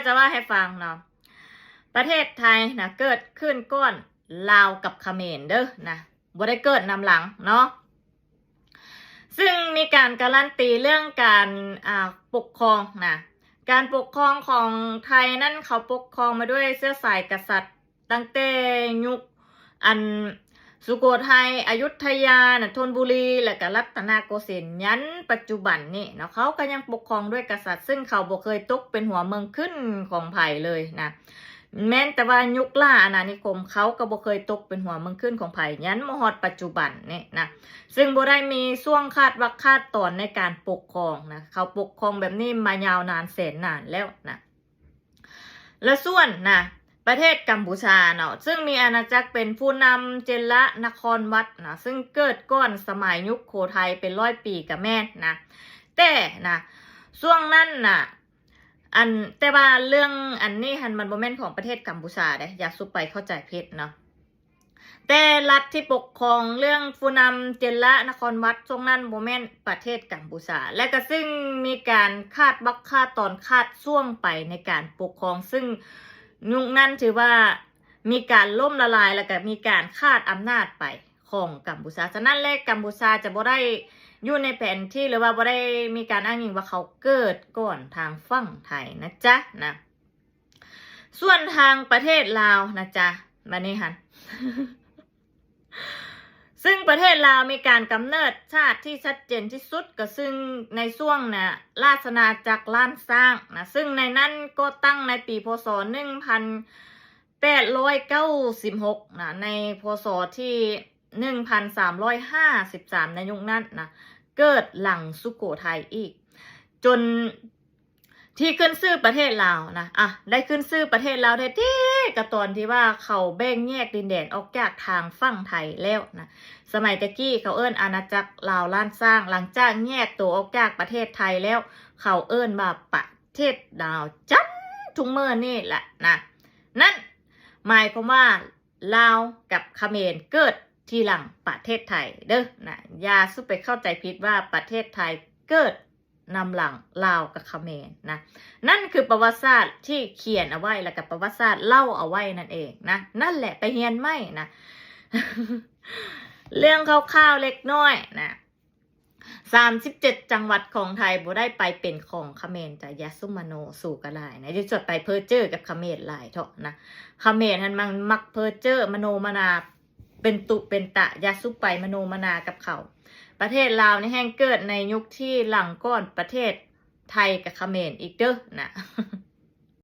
ຈະເວົ້າໃຫ້ຟັງເນາະ ປະເທດໄທນະ ເກີດຂຶ້ນກ່ອນລາວກັບຂະເໝນເດີນະ ບໍ່ໄດ້ເກີດນຳຫຼັງເນາະ. ຊຶ່ງມີການກາລັນຕີເລື່ອງການ ອ່າ ປົກຄອງນະ ການປົກຄອງຂອງໄທນັ້ນ ເຂົາປົກຄອງມາດ້ວຍເຊື້ອສາຍກະສັດ ຕັ້ງແຕ່ຍຸກອັນສຸໂຂໄທ, ອະຍຸດທະຍານະ, ທນບູລີ ແລະກະລັດຕະນະໂກສິນ ຍັນປັດຈຸບັນນີ້ເນາະ ເຂົາກໍຍັງປົກຄອງດ້ວຍກະສັດ ຊຶ່ງເຂົາບໍ່ເຄີຍຕົກເປັນຫົວເມືອງຂຶ້ນຂອງໃຜເລີຍນະ. ແມ່ນແຕ່ວ່າຍຸກລ່າອານານິຄົມ ເຂົາກໍບໍ່ເຄີຍຕົກເປັນຫົວເມືອງຂຶ້ນຂອງໃຜ ຍັນມາຮອດປັດຈຸບັນນີ້ນະ ຊຶ່ງບໍ່ໄດ້ມີຊ່ວງຂາດວັກຂາດຕອນໃນການປົກຄອງນະ ເຂົາປົກຄອງແບບນີ້ມາຍາວນານແສນນານແລ້ວນະ. ລະສ່ວນນະ ປະເທດກຳປູຊາເນາະ ຊຶ່ງມີອານາຈັກເປັນຜູ້ນຳ ເຈນລະນະຄອນວັດນະ ຊຶ່ງເກີດກ່ອນສະໄໝຍຸກໂຂໄທເປັນຮ້ອຍປີກະແມ່ນນະ ແຕ່ນະ ຊ່ວງນັ້ນນະ ອັນ ແຕ່ວ່າເລື່ອງອັນນີ້ຫັ້ນ ມັນບໍ່ແມ່ນຂອງປະເທດກຳປູຊາເດ້ ຢ່າສຸໄປເຂົ້າໃຈຜິດເນາະ. ແຕ່ລັດທີ່ປົກຄອງເລື່ອງຜູ້ນຳ ເຈນລະນະຄອນວັດ ຊ່ວງນັ້ນບໍ່ແມ່ນປະເທດກຳປູຊາ ແລະກະຊຶ່ງມີການຂາດວັກຂາດຕອນ ຂາດຊ່ວງໄປໃນການປົກຄອງ ຊຶ່ງຍຸກນັ້ນຖືວ່າມີການລົ້ມລະລາຍ ແລະກະມີການຂາດອຳນາດໄປຂອງກຳປູຊາ. ສະນັ້ນແຫຼະ ກຳປູຊາຈະບໍ່ໄດ້ຢູ່ໃນແຜນທີ່ ຫຼືວ່າບໍ່ໄດ້ມີການອ້າງອີງວ່າເຂົາເກີດກ່ອນທາງຝັ່ງໄທນະຈະນະ. ສ່ວນທາງປະເທດລາວນະຈະ ບາດນີ້ຫັ້ນ ຊຶ່ງປະເທດລາວມີການກຳເນີດຊາດທີ່ຊັດເຈນທີ່ສຸດ ກໍຊຶ່ງໃນຊ່ວງນະ ລາຊະອານາຈັກລ້ານຊ້າງນະ ຊຶ່ງໃນນັ້ນກໍ່ຕັ້ງໃນປີ ພ.ສ. ໜຶ່ງພັນແປດຮ້ອຍເກົ້າສິບຫົກນະ ໃນ ພ.ສ. ທີ ໜຶ່ງພັນສາມຮ້ອຍຫ້າສິບສາມ ໃນຍຸກນັ້ນນະ ເກີດຫຼັງສຸໂຂໄທອີກ ຈົນ ທີ່ຂຶ້ນຊື່ປະເທດລາວນະ ອະ ໄດ້ຂຶ້ນຊື່ປະເທດລາວແທ້ໆ ກະຕອນທີ່ວ່າເຂົາແບ່ງແຍກດິນແດນອອກຈາກທາງຝັ່ງໄທແລ້ວນະ. ສະໄໝແຕ່ກີ້ເຂົາເອີ້ນອານາຈັກລາວລ້ານຊ້າງ ຫຼັງຈາກແຍກໂຕອອກຈາກປະເທດໄທແລ້ວ ເຂົາເອີ້ນວ່າປະເທດລາວ ຈົນທຸກມື້ນີ້ແຫຼະນະ. ນັ້ນໝາຍຄວາມວ່າ ລາວກັບຂະເໝນເກີດທີຫຼັງປະເທດໄທເດີນະ ຢ່າສຸໄປເຂົ້າໃຈຜິດວ່າປະເທດໄທເກີດນຳຫຼັງລາວກັບຂະເໝນນະ. ນັ້ນຄືປະຫວັດສາດທີ່ຂຽນເອົາໄວ້ ແລະກະປະຫວັດສາດເລົ່າເອົາໄວ້ນັ້ນເອງນະ. ນັ້ນແຫຼະ ໄປຮຽນໃໝ່ນະ ເລື່ອງຄ່າວໆເລັກນ້ອຍນະ. ສາມສິບເຈັດຈັງຫວັດຂອງໄທບໍ່ໄດ້ໄປເປັນຂອງຂະເໝນຈ້າ ຢ່າສຸມະໂນ ສູກະຫຼາຍນະ ຢ່າຈວດໄປເພີ້ເຈີ້ກັບຂະເໝນຫຼາຍເຖາະນະ. ຂະເໝນຫັ້ນມັນມັກເພີ້ເຈີ້ມະໂນມະນາເປັນຕຸເປັນຕະ ຢ່າສຸໄປມະໂນມະນາກັບເຂົາ. ປະເທດລາວນີ້ແຮ່ງເກີດໃນຍຸກທີ່ຫຼັງກ່ອນປະເທດໄທກັບຂະເໝນອີກເດີນະ.